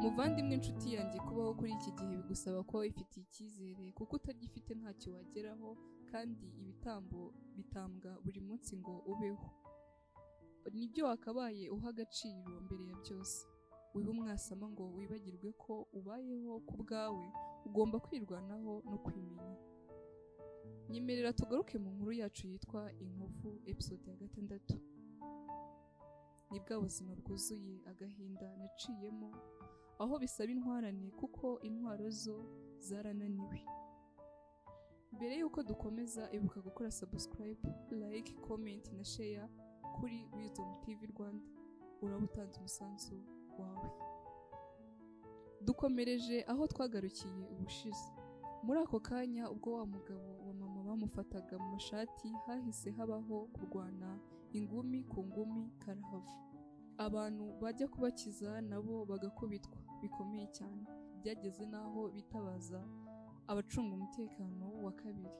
Muvandimwe, inshuti yanjye, kubaho kuri iki gihe bigusaba kuba wifitiye icyizere, kuko utagifite ntacyo wageraho, kandi ibitambo bitambwa buri munsi ngo ubeho. Nibyo wakabaye uha agaciro mbere ya byose. Wibe umwasama ngo wibagirwe ko ubayeho ku bwawe, ugomba kwirwanaho no kwimenya. Nyemerera tugaruke mu nkuru yacu yitwa Inkovu, episode ya 6. Ni bwa buzima bwuzuye agahinda naciyemo, aho bisaba intwarane kuko intwaro zo zarananiwe. Mbere y'uko dukomeza, ibuka gukora subscribe, like, comment na share kuri Wisdom TV Rwanda. Uraba utanze umusanzu wawe. Dukomereje aho twagarukiye ubushize. Muri ako kanya ubwo wa mugabo wa mama bamufataga mu mashati, hahise habaho kurwana ingumi ku ngumi karahava. Abantu bajya kubakiza nabo bagakubitwa bikomeye cyane. Byageze n'aho bitabaza abacunga umutekano wa kabiri,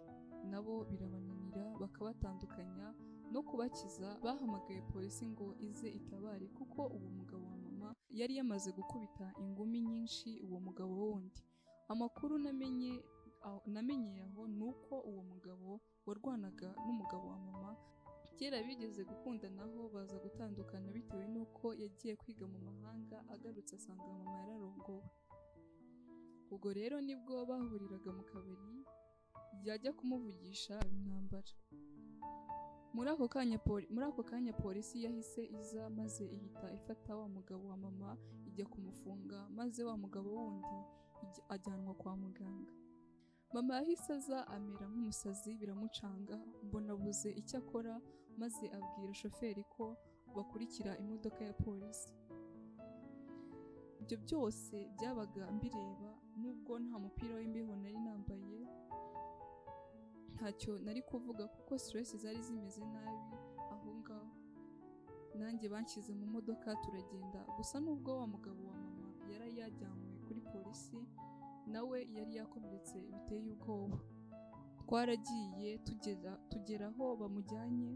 nabo birabananira bakabatandukanya no kubakiza. Bahamagaye polisi ngo ize itabare, kuko uwo mugabo wa mama yari yamaze gukubita ingumi nyinshi uwo mugabo wundi. Amakuru namenye aho ni uko uwo mugabo warwanaga n'umugabo wa mama kera bigeze gukundanaho, baza gutandukana bitewe n'uko yagiye kwiga mu mahanga, agarutse asanga mama yararongowe. Ubwo rero nibwo bahuriraga mu kabari, yajya kumuvugisha intambara. Muri ako kanya polisi yahise iza, maze ihita ifata wa mugabo wa mama ijya kumufunga, maze wa mugabo wundi ajyanwa kwa muganga. Mama yahise aza amera nk'umusazi, biramucanga, mbona abuze icyo akora, maze abwira shoferi ko bakurikira imodoka ya polisi. Ibyo byose byabaga mbireba, nubwo nta mupira w'imbeho nari nambaye, ntacyo nari kuvuga kuko stress zari zimeze nabi aho ngaho. Nanjye banshyize mu modoka turagenda, gusa nubwo wa mugabo wa mama yari yajyanywe kuri polisi, nawe yari yakomeretse biteye ubwoba. Twaragiye tugera aho bamujyanye,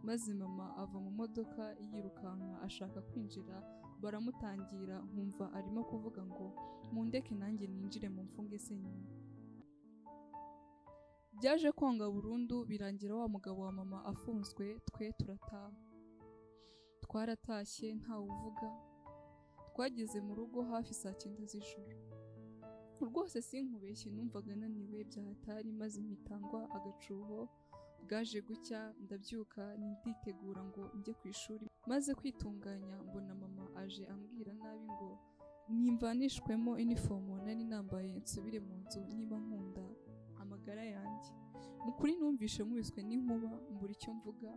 maze mama ava mu modoka yirukanka ashaka kwinjira, baramutangira, nkumva arimo kuvuga ngo mundeke nanjye ninjire mu mfunge se nyine. Byaje kwanga burundu, birangira wa mugabo wa mama afunzwe, twe turataha. Twaratashye ntawe uvuga, twageze mu rugo hafi saa 9 z'ijoro. Rwose sinkubeshye, numvaga naniwe byahatari, maze mpitangwa agacuho. Bwaje gucya ndabyuka nditegura ngo njye ku ishuri, maze kwitunganya mbona mama aje ambwira nabi ngo nimvanishwemo inifomo nari nambaye nsubire mu nzu niba nkunda amagara yanjye. Mu kuri numvishe nkubiswe n'inkuba, mbura icyo mvuga,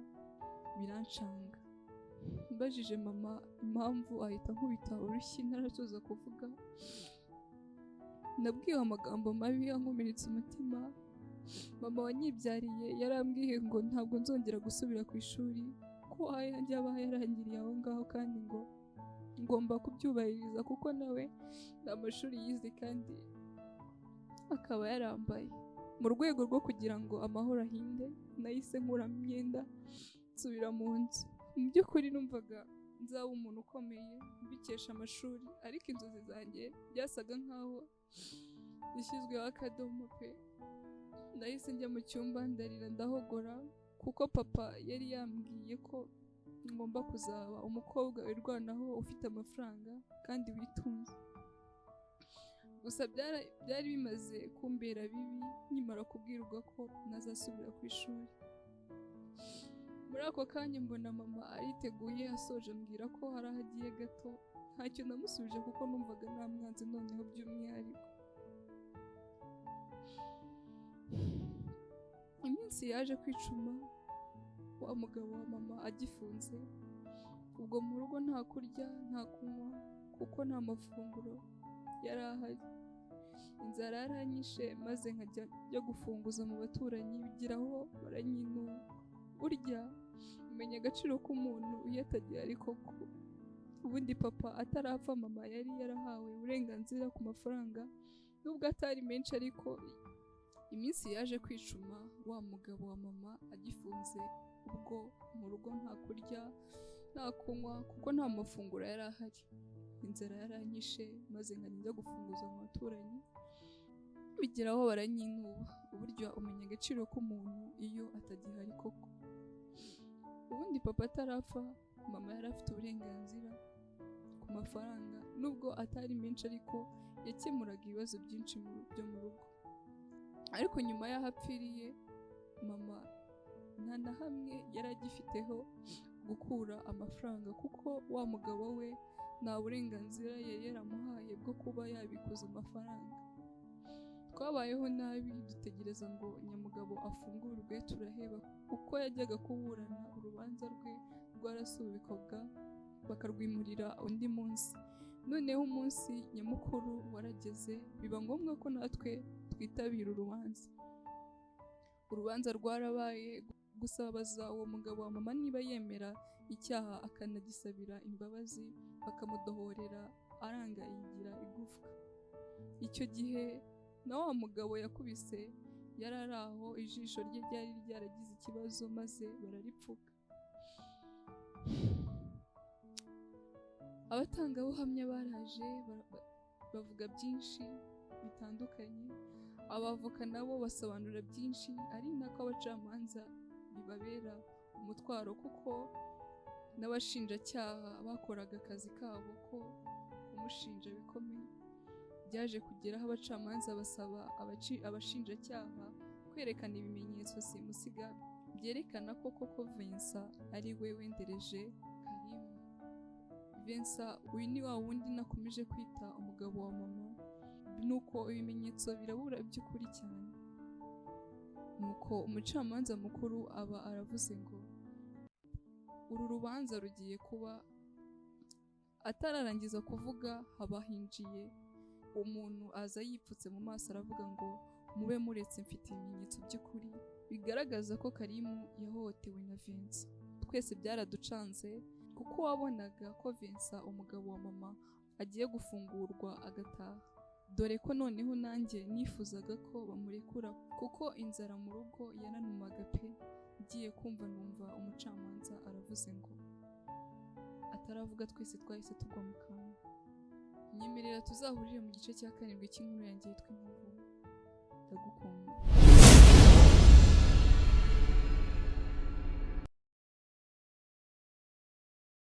birancanga. Mbajije mama impamvu ahita nkubita urushyi ntarasoza kuvuga. Nabwiwe amagambo mabi ankomeretsa umutima. Mama wanyibyariye yarambwiye ngo ntabwo nzongera gusubira ku ishuri, ko ayanjye aba yarangiriye aho ngaho, kandi ngo ngomba kubyubahiriza kuko nawe nta mashuri yize kandi akaba yarambaye. Mu rwego rwo kugira ngo amahoro ahinde, nahise nkuramo imyenda nsubira mu nzu. Mu by'ukuri numvaga nzaba umuntu ukomeye mbikesha amashuri, ariko inzozi zanjye byasaga nkaho zishyizweho akadomo pe. Nahise njya mu cyumba ndarira ndahogora, kuko papa yari yambwiye ko ngomba kuzaba umukobwa wirwanaho, ufite amafaranga kandi witunze. Gusa byari bimaze kumbera bibi nkimara kubwirwa ko ntazasubira ku ishuri. Muri ako kanya mbona mama ariteguye, asoje ambwira ko hari aho agiye gato. Ntacyo namusubije kuko numvaga namwanze noneho by'umwihariko. Iminsi yaje kwicuma, wa mugabo wa mama agifunze, ubwo mu rugo nta kurya nta kunywa kuko nta mafunguro yari ahari. Inzara yaranyishe, maze nkajya njya gufunguza mu baturanyi, bigeraho baranyinuba. Burya umenya agaciro k'umuntu iyo atagihari koko. Ubundi papa atarapfa, mama yari yarahawe uburenganzira ku mafaranga, nubwo atari menshi, ariko iminsi yaje kwicuma, wa mugabo wa mama agifunze, ubwo mu rugo nta kurya nta kunywa kuko nta mafunguro yari ahari. Inzara yaranyishe, maze nkajya njya gufunguza mu baturanyi, bigeraho baranyinuba. Uburyo umenya agaciro k'umuntu iyo atagihari koko. Ubundi papa atarapfa, mama yari afite uburenganzira ku mafaranga, nubwo atari menshi ariko yakemuraga ibibazo byinshi byo mu rugo. Ariko nyuma y'aho apfiriye, mama nta na hamwe yari agifiteho gukura amafaranga, kuko wa mugabo we nta burenganzira yari yaramuhaye bwo kuba yabikuza amafaranga. Twabayeho nabi, dutegereza ngo nyamugabo afungurwe turaheba. Uko yajyaga kuburana, urubanza rwe rwarasubikwaga bakarwimurira undi munsi. Noneho umunsi nyamukuru warageze, biba ngombwa ko natwe twitabira urubanza. Urubanza rwarabaye, gusa babaza uwo mugabo wa mama niba yemera icyaha akanagisabira imbabazi, bakamudohorera, aranga yigira igufwa. Icyo gihe na wa mugabo yakubise yari ari aho, ijisho rye ryari ryaragize ikibazo maze bararipfuka. Abatangabuhamya baraje bavuga byinshi bitandukanye, abavoka nabo basobanura byinshi, ari nako abacamanza bibabera umutwaro, kuko n'abashinjacyaha bakoraga akazi kabo ko kumushinja bikomeye. Byaje kugeraho abacamanza basaba abashinjacyaha kwerekana ibimenyetso simusiga byerekana ko koko Vincent ari we wendereje Karimu. Vincent uyu ni wa wundi nakomeje kwita umugabo wa mama, nuko ibimenyetso birabura by'ukuri cyane. Nuko umucamanza mukuru aba aravuze ngo uru rubanza rugiye kuba. Atararangiza kuvuga haba hinjiye umuntu aza yipfutse mu maso, aravuga ngo mube muretse, mfite ibimenyetso by'ukuri bigaragaza ko Karimu yahohotewe na Vincent. Twese byaraducanze, kuko wabonaga ko Vincent umugabo wa mama agiye gufungurwa agataha, dore ko noneho nanjye nifuzaga ko bamurekura, kuko inzara mu rugo yaranumaga pe. Ngiye kumva numva umucamanza aravuze ngo ataravuga, twese twahise tugwa mu kantu. Nyemerera tuzahurire mu gice cya 7 cy'inkuru yanjye yitwa Inkovu. Ndagukunda.